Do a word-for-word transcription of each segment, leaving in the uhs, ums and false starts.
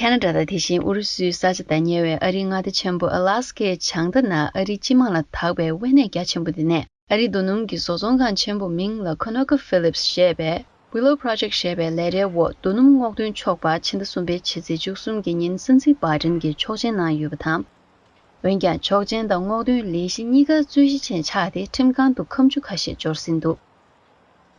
ཁེ་ན་ཌ་དང་དེ་བཞིན་ཨུ་རུ་སུའི་ས་ཆ་དང་ཉེ་བའི་ཨ་རིའི་མངའ་སྡེ་ཆེན་པོ་ཨ་ལ་སི་ཀའི་བྱང་མཐའ་ན་ཨ་རིའི་སྤྱི་དམངས་ལ་དག་པའི་དབེན་གནས་རྒྱ་ཆེན་པོ་འདི་ནས། ཨ་རིའི་རྡོ་སྣུམ་གྱི་བཟོ་ཚོང་ཁང་ཆེན་པོ་མིང་ལ་ཁོ་ནོ་ཀ་ཕི་ལིབ་སི་ཞེས་པའི་Willow Project ཞེས་པའི་ལས་གྲྭའི་འོག་རྡོ་སྣུམ་སྔོག་འདོན་ཆོག་པ་ཕྱི་ཟླ་གསུམ་པའི་ཕྱི་ཚེས་བཅུ་གསུམ་གྱི་ཉིན་སྲིད་འཛིན་བྷའི་ཌེན་གྱིས་ཆོག་མཆན་གནང་ཡོད་པ་དང་། འོན་ཀྱང་ཆོག་མཆན་དང་སྔོག་འདོན་ལས་གཞི་གཉིས་ཀ་རྩོད་གཞི་ཆེན་ཆགས་ཏེ་ཁྲིམས་ཁང་དུ་ཁ་མཆུ་ཁ་ཤས་འབྱོར་ཟིན་འདུག་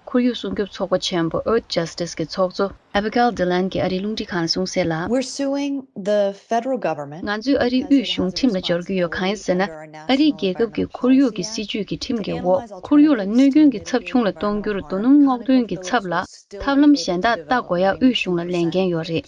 ཁོར་ཡུག་སྲུང་སྐྱོབ་ཚོགས་པ་ཆེན་པོ་Earth Justice གྱི་ཚོགས་གཙོ་Abigail Deland གྱིས་ཨ་རིའི་རླུང་འཕྲིན་ཁང་ལ་གསུངས་གསལ་ལ། We're suing the federal government. ང་ཚོས་ཨ་རིའི་དབུས་གཞུང་ཁྲིམས་ལ་སྦྱོར་གྱི་ཡོད། གང་ཡིན་ཟེར་ན། ཨ་རིའི་རྒྱལ་ཁབ་ཀྱི་ཁོར་ཡུག་གི་སྲིད་ཇུས་ཀྱི་ཁྲིམས་ཀྱི་འོག་ཁོར་ཡུག་ལ་གནོད་སྐྱོན་གྱི་ཚབས་ཆུང་ལ་གཏོང་རྒྱུར་རྡོ་སྣུམ་སྔོག་འདོན་གྱི་ཚབ་ལ་ཐབས་ལམ་གཞན་དག་བལྟ་དགོས་ཡག་དབུས་གཞུང་ལ་ལས་འགན་ཡོད་རེད།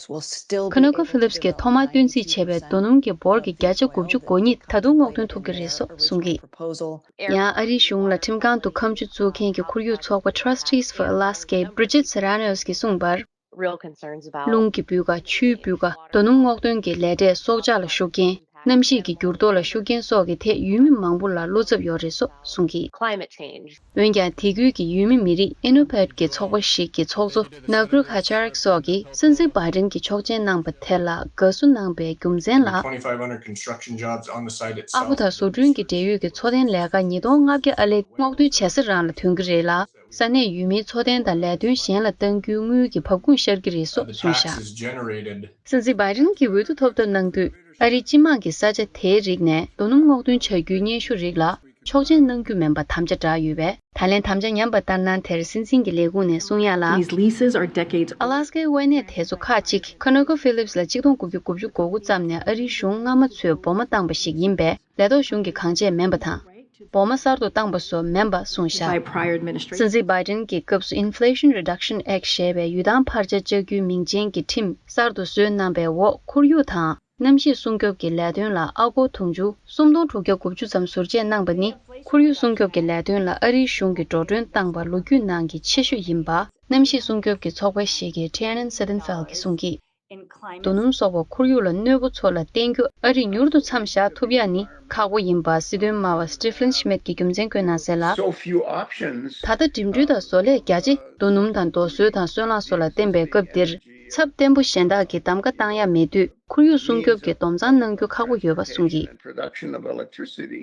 ཁ་ནོ་ཀོ་ཕི་ལིབ་སི་གིས་ཐོག་མར་བཏོན་རྩིས་བྱས་པའི་རྡོ་སྣུམ་གྱི་འབོར་གྱི་བརྒྱ་ཆ་དགུ་བཅུ་གོ་གཉིས་ད་དུང་སྔོག་འདོན་ཐུབ་ཀྱི་རེད་སོགས་གསུངས་ཀྱིས། ཡང་ཨ་རིའི་གཞུང་ལ་ཁྲིམས་ཁང་དུ་ཁ་མཆུ་བཙུགས་མཁན་གྱི་ཁོར་ཡུག་ཚོགས་པ་Trustees for Alaska Bridget Serrano གིས་གསུངས་པར། རླུང་གི་སྤུས་ཀ། ཆུའི་སྤུས་ཀ། རྡོ་སྣུམ་སྔོག་འདོན་གྱི་ལས་གྲྭས་སྲོག་ཆགས་ལ་ཤུགས་རྐྱེན། གནམ་གཤིས་ཀྱི་འགྱུར་ལྡོག་ལ་ཤུགས་རྐྱེན་སོགས་ཀྱི་ཐད་ཡུལ་མི་མང་པོ་ལ་བློ་འཚབ་ཡོད་རེད་སོགས་གསུངས་ཀྱིས། འོན་ཀྱང་དེ་ཁུལ་གྱི་ཡུལ་མི་མི་རིགས་ཨི་ནུ་ཕེཊ་ཀྱི་ཚོགས་པ་ཞིག་གི་ཚོགས་གཙོ་ནག་རུ་ཁ་ཆ་རེག་སོགས་ཀྱིས་སྲིད་འཛིན་བྷའི་ཌེན་གྱིས་ཆོག་མཆན་གནང་པ་དེ་ལ་དགའ་བསུ་གནང་པའི་རྒྱུ་མཚན་ལ། ཨ་ཕོ་དང་བཟོ་སྐྲུན་གྱི་འབྲེལ་ཡོད་ཀྱི་འཚོ་རྟེན་ལས་ཀ་ཉིས་སྟོང་ལྔ་བརྒྱ་ཨ་ལེ་སྔོག་འདོན་བྱེད་ས་རང་ལ་ཐོན་གྱི་རེད་ལ། ས་གནས་ཡུལ་མིའི་འཚོ་རྟེན་དང་ལས་དོན་གཞན་ལ་གཏང་རྒྱུའི་དངུལ་གྱི་འབབ་ཁུངས་ཤར་གྱི་རེད་སོགས་གསུངས་བཞག་སྲིད་འཛིན་བྷའི་ཌེན་གྱིས་འོས་བསྡུ་ཐོབ་ཐབས་གནང་དུས། ཨ་རིའི་སྤྱི་དམངས་ཀྱིས་ས་ཆ་དེའི་རིགས་ནས་རྡོ་སྣུམ་སྔོག་འདོན་བྱ་རྒྱུའི་སྙན་ཞུ་རིགས་ལ་ཆོག་མཆན་གནང་རྒྱུ་མིན་པ་དམ་བཅའ་བསྒྲགས་ཡོད་པས། ད་ལན་དམ་བཅའ་ཉམས་པ་ལྟར་སྣང་དེར་སྲིད་འཛིན་གྱི་ལས་ཁུངས་ནས་གསུངས་ཡ་ལ། These leases are decades old. ཨ་ལ་སི་ཀའི་དབེན་གནས་དེ་ཚོ་ཁག་ཅིག་ཁ་ནོ་ཀོ་ཕི་ལིབ་སི་ལ་ཆིག་སྟོང་དགུ་བརྒྱ་དགུ་བཅུ་གོ་དགུ་ཙམ་ནས་ཨ་རིའི་གཞུང་སྔ་མ་ཚོས་སྦོ་མ་བཏང་པ་ཞིག་ཡིན་པས། ལས་ཐོག་གཞུང་གིས་གང་བྱས་མིན་པ་དང་། སྦོ་མ་གསར་དུ་བཏང་པ་སོགས་མིན་པ་གསུངས་བཞག By prior administration. སྲིད་འཛིན་བྷའི་ཌེན་གྱི་སྐབས་སུ་Inflation Reduction Act ཞེས་པའི་ཡུལ་ཐང་འཕར་ཆ་བཅག་རྒྱུའི་མིང་ཅན་གྱི་ཁྲིམས་གསར་དུ་བཟོས་གནང་པའི་འོག་ཁོར་ཡུག་དང་གནམ་གཤིས་སྲུང་སྐྱོབ་ཀྱི་ལས་དོན་ལ་ཨ་སྒོར་དུང་ཕྱུར་སུམ་སྟོང་དྲུག་བརྒྱ་དགུ་བཅུ་ཙམ་ཟུར་བཅད་གནང་པ་ནི། ཁོར་ཡུག་སྲུང་སྐྱོབ་ཀྱི་ལས་དོན་ལ་ཨ་རིའི་གཞུང་གིས་འགྲོ་གྲོན་བཏང་པ་ལོ་རྒྱུས་ནང་གི་ཆེ་ཤོས་ཡིན་པ་གནམ་གཤིས་སྲུང་སྐྱོབ་ཀྱི་ཚོགས་པ་ཞིག་གི་Shannon Seidenfeld གྱིས་གསུངས་ཀྱིས། རྡོ་སྣུམ་སོགས་པ་ཁོར་ཡུག་ལ་གནོད་པོ་ཚོ་ལ་བརྟེན་རྒྱུ་ཨ་རིས་མྱུར་དུ་མཚམས་བཞག་ཐུབ་ཡ་ནི་ཁག་པོ་ཡིན་པ་སྲིད་དོན་སྨྲ་བ་Stephen Schmidt གྱིས་རྒྱུ་མཚན་བཀོད་གནང་གསལ་ལ། So few options. ད་ལྟ་འགྲིམ་འགྲུལ་དང་བཟོ་ལས་རྒྱ་ཆེ། རྡོ་སྣུམ་དང་རྡོ་སོལ་དང་སོལ་རླངས་སོགས་ལ་བརྟེན་པའི་སྐབས་འདིར་ཚབས་བརྟན་པོ་གཞན་དག་གི་གདམ་ག་བཏང་ཡ་མེད་དུས་ཁོར་ཡུག་སྲུང་སྐྱོབ་ཀྱི་སྡོམ་གཙང་གནང་རྒྱུ་ཁག་པོ་ཡོད་པ་གསུངས་ཀྱིས། Production of electricity.